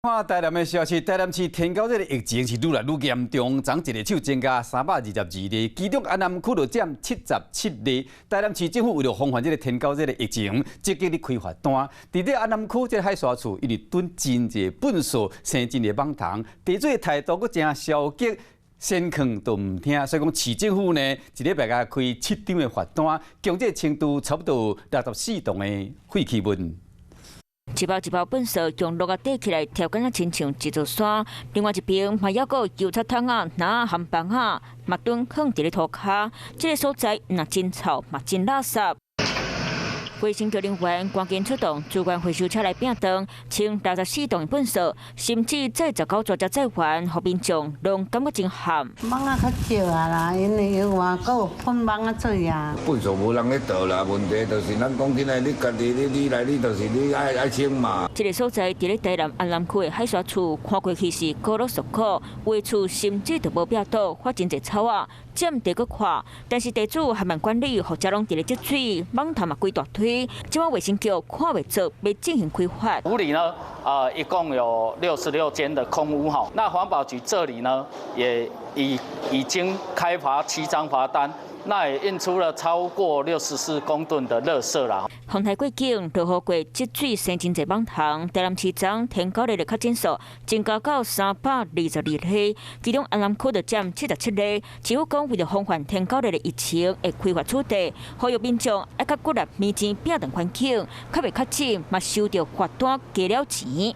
看台南的消息，台南市天狗這个疫情是愈來愈嚴重，昨一日手增加322例，其中安南區就佔77例。台南市政府為了防範這个天狗這个疫情，積極咧開罰單。佇這安南區這个海沙厝，因為囤真濟糞埽，生真濟蠓蟲，地主的態度閣誠消極，先勸都毋聽，所以講市政府呢，一禮拜共開七張的罰單，強制清除差不多64棟的廢棄物。一包一包糞埽用橐仔塊起來，疊敢若親像一座山。另外一邊嘛猶閣有油漆桶仔、籃仔、含房仔，嘛囤囥佇咧塗跤。這个所在若真臭，嘛真垃圾。衛生局人員趕緊出動，資源回收車來摒斷，清64棟糞埽，甚至載19大隻載員，予民眾攏感覺真譀。蠓仔較少啊啦，因為有外閣有噴蠓仔水啊。糞埽無人咧倒啦，問題就是咱講真的，你家己你你來你就是你愛愛清嘛。這个所在佇咧台南安南區的海沙厝，看過去是古老俗樸，有的厝甚至都無壁堵，發真濟草仔，佔地閣闊，但是地主緩慢管理，予遮攏佇咧積水，蠓蟲嘛規大堆。這擺衛生局看袂做，欲進行開罰。府裡呢，一共有66間的空屋哈，那環保局這裡呢，也已經開罰7張罰單。那也運出了超過64公噸的垃圾啦。風台過境，落雨過積水生真濟蠓蟲。台南市昨天狗日的確診數增加到322例，其中安南區就佔77例。市府講為著防範天狗日的疫情，會開罰取締，呼籲民眾愛較骨力暝錢摒斷環境，較袂確診嘛收著罰單加了錢。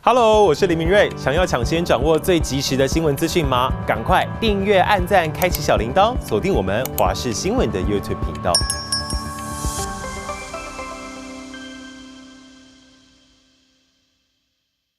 Hello，我是林明瑞。想要搶先掌握最及時的新聞資訊嗎？趕快訂閱、按讚、開啟小鈴鐺，鎖定我們華視新聞的 YouTube 頻道。